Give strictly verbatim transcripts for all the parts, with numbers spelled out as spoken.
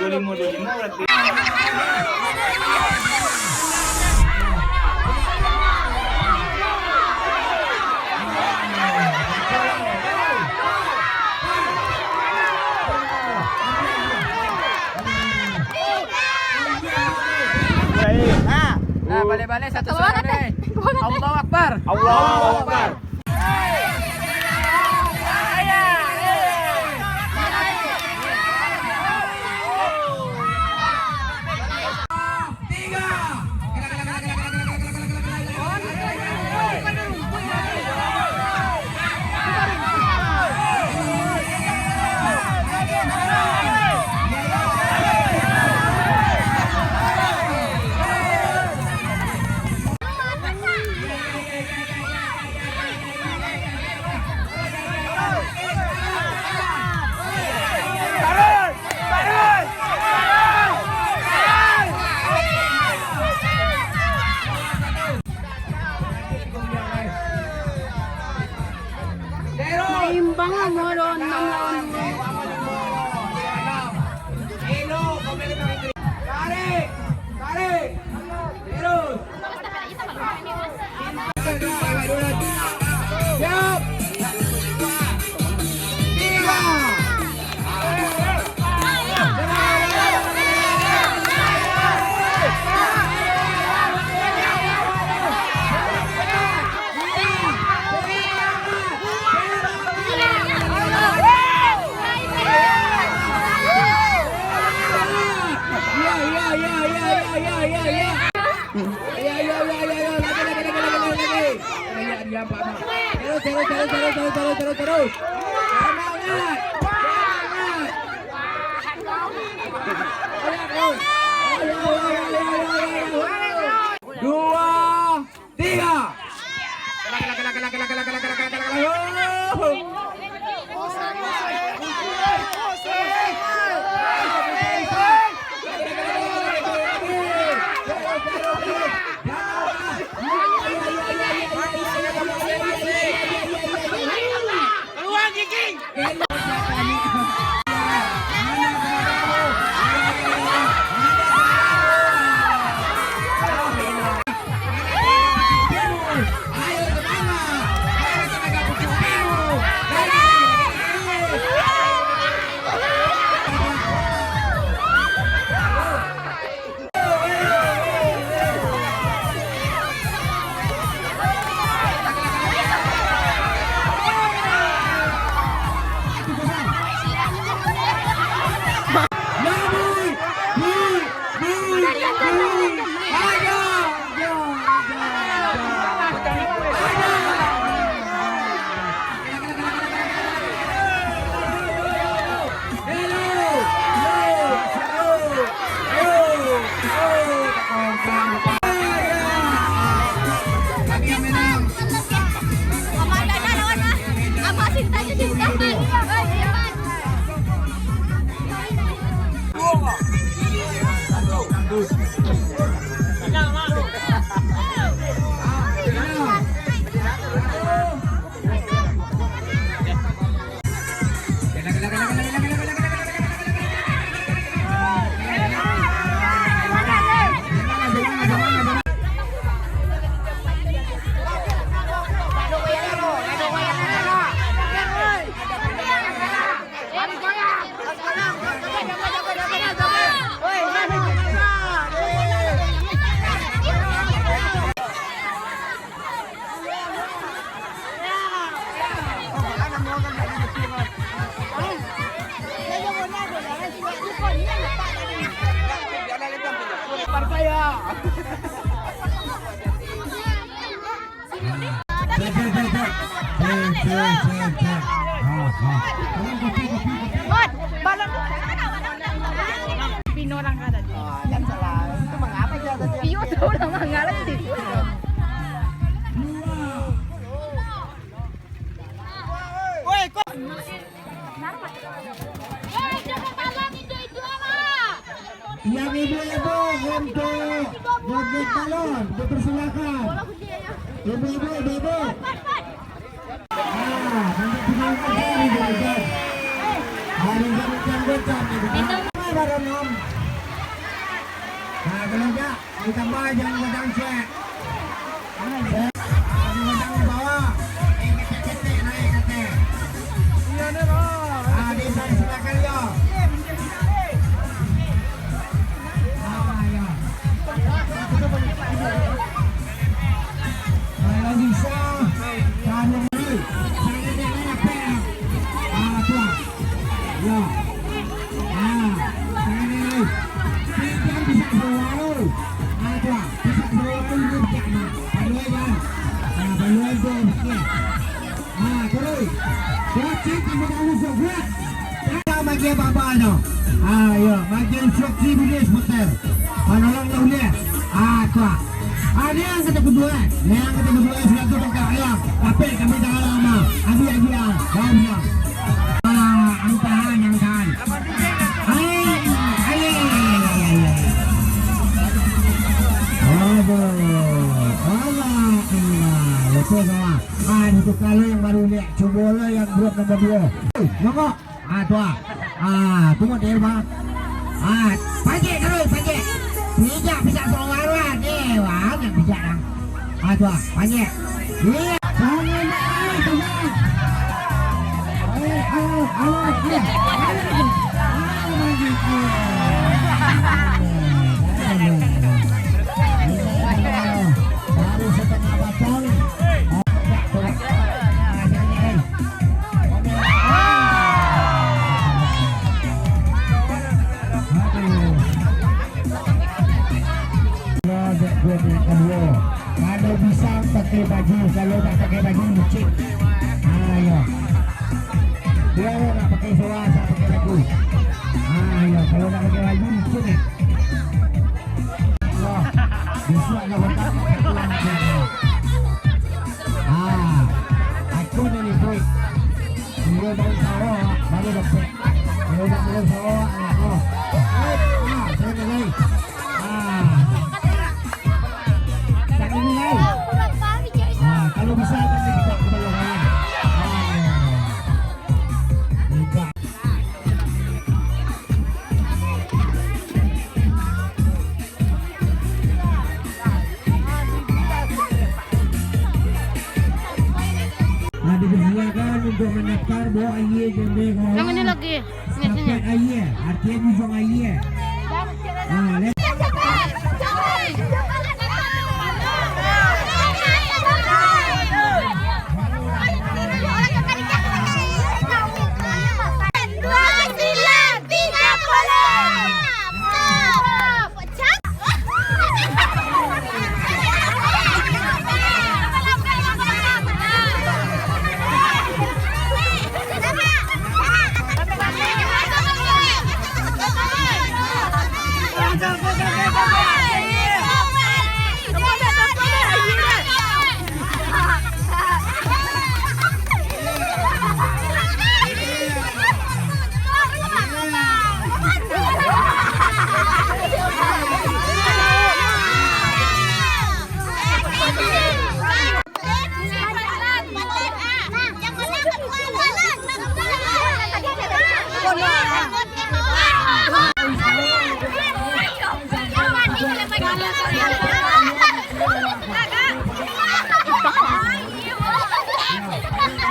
Limo, dua limo berarti. Nah, nah, balik-balik satu suara deh. Allahu Akbar. Allahu Akbar. Seimbang lah, mau lawan enam lawan dua. Tarik, tarik, terus. Siap. Tiga. Ya, ya, ya, ya, ya, ya, ya, ya. Ya, ya, ya, ya, ya, lagi, lagi, lagi, lagi, lagi, lagi. Ya, ya, diam, Pak Mak. Terus, terus, terus. Semangat, semangat. Ayo, terus. Ayo, ayo, ayo, ayo, ayo, ayo. Dua, tiga. Keluar gigi. Pino orang kada. Ah, kan salah. Itu mangapa dia tadi? Iyo, tahu lah, mangala di situ. Woi, kok. Yang ibu-ibu untuk joget balon, dipersilakan. Ibu-ibu, ibu-ibu. Ah, untuk penonton, ini joget. Ah, ini joget, joget, joget. Baru enam. Kalau jak, ditambah jangan gadang cuek. Gadang di bawah. Eh, ketek-ketek naik, ketek. Ah, di silakan, yo. Ah, yo. Kalau bisa, taruh dulu. Saya nak naik, apa ya? Ah, tuan. Yo. Ah, tangan ni. Pinjam pisang saluang tu. Ah, tu ah. Pisang saluang tu, lu pijak, nah. Paluai, jan. Ah, paluai tu, sikit. Ah, terus. Kuat, cik, tambah halus, kuat. Dah bagian baba tu. Ah, yo. Bagian instruksi bunyi sebentar. Panolong lah ulih. Ah, tu ah. Ah, ni yang kata kedua, eh. Ni yang kata kedua, eh, sudah tu tangkap ayam. Tapi kami dah lama. Abi, abi, ah. Bawah, ah. Ah, angkahan, angkahan. Ai, ai, ai. Aduh, alah, alah. Betul, kawan. Ah, itu kalau yang baru lihat. Cubolah yang grup nomor dua. Monggo. Ah, tu ah. Ah, tu model, bang. Ah, pajek terus, pajek. Pijak, pijak saluang, eh, wah, nak pijak, bang. Ah, tu ah, pajek. Iya. Jangan, bang, jangan. Eh, alah, alah, alah. Alah, bang, gitu. Baru setengah batang. Kalau bisa pakai baju, kalau tak pakai baju, licin. Ah, yo. Kalau nak pakai seluar, tak pakai baju. Ah, yo. Kalau nak pakai baju, licin, eh. Wah, bisuak nak kontak. Ah, aku ni, ni, boy. Dia baru tahu, baru dapat. Dia dah baru tahu, ah, oh. Ah, saya ni, ni. Ah. Tak ini, ni. Ah, kalau bisa, kasih kita kembali, kan? Ah. Minta. Nah, dipersilakan untuk mendaftar, bawa aie, jembe, kawan. Yang ini lagi, ini, sini. Stafet aie, artinya bujang aie. Nah, le- Dua sembilan tiga puluh.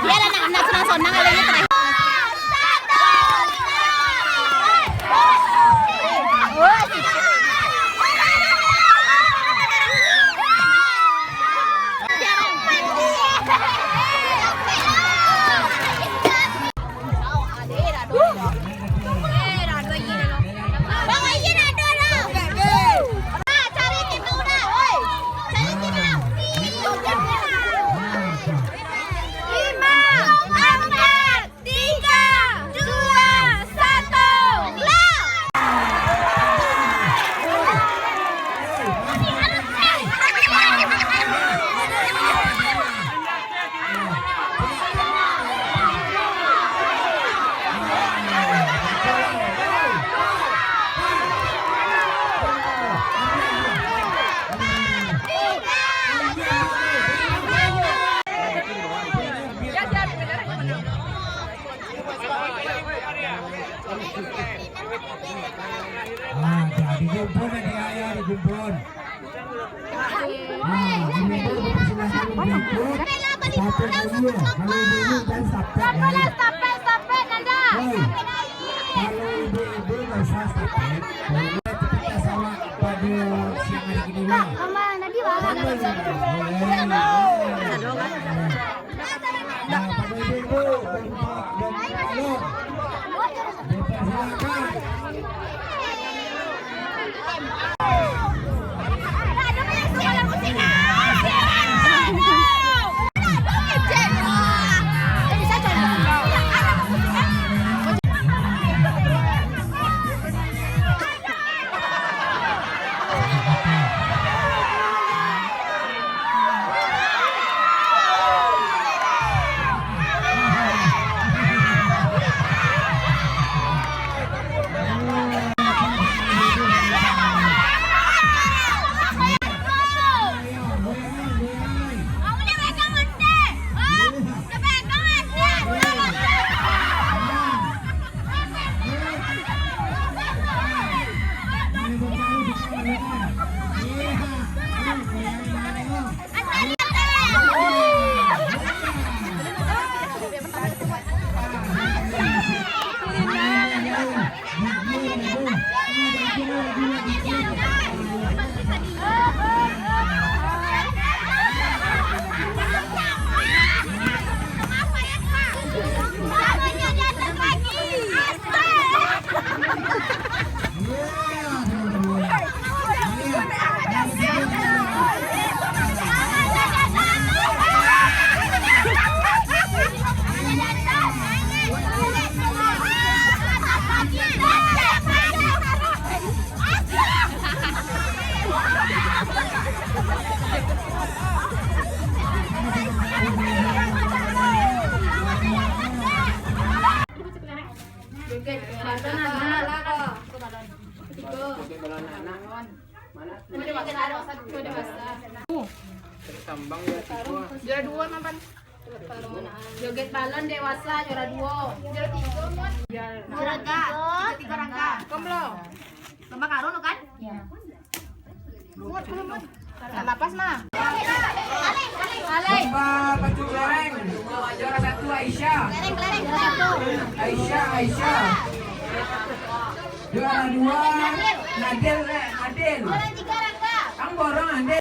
Biar anak-anak senang-senang, alainya terakhir. Lima, empat, tiga, dua, satu, go! Ah, jadi kumpul nanti ayah dikumpul. Ah, ibu-ibu dipersilakan untuk ikut stafet lagi ya. Kalau ibu-ibu jangan stafet, ya. Stafet, stafet, Nanda. Oi, kalau ibu-ibu nggak usah stafet, boleh kita sawak pada siang hari ini lah. Mama, Nadi, Mama. Boleh. Nah, pada ibu-ibu dan, dan, Juara duo, Mapan. Joget balon dewasa, juara duo. Juara tigo, Mun. Juara tigo. Tigo, tigo rangka. Kom lo. Lomba karun lo kan? Iya. Mut, belum, Mut. Lapas, mah. Alai. Lomba pacu kelereng. Juara satu Aisyah. Kelereng, kelereng, kelereng. Aisyah, Aisyah. Juara dua, Nadil, eh, Nadil. Juara tiga, Rangga. Ang borong, Nadil.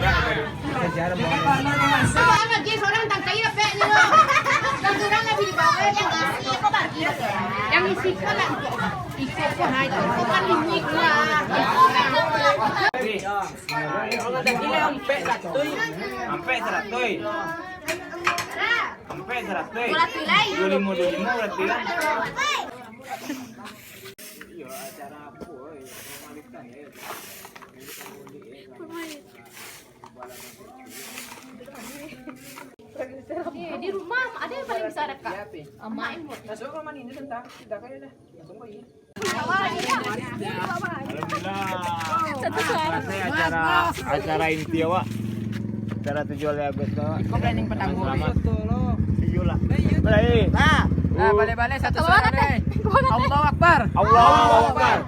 Jadi, balon dewasa. Abang lagi seorang tangkai lah, Pek, ni, loh. Dan orang lagi di bawah, yang isi, kau bagi. Yang isi, kau lah, ikut, ikut, kau, nah, ikut, kau kan ini, kau lah. Ampek saratuih. Ampek saratuih. Ampek saratuih. Duo limo, duo limo barati lah. Iyo, acara apo, eh? Pamain. Eh, di rumah ada yang paling bisa rekam? Aman. Masuk ke rumah ini sebentar, tidak kaya dah. Langsung pergi. Alhamdulillah. Selesai acara, acara inti awak. Acara tujuh belas Agustus awak. Kau planning petang. Selamat. Tujuh lah. Mulai. Nah, nah, balik-balik satu suara deh. Allahu Akbar. Allahu Akbar.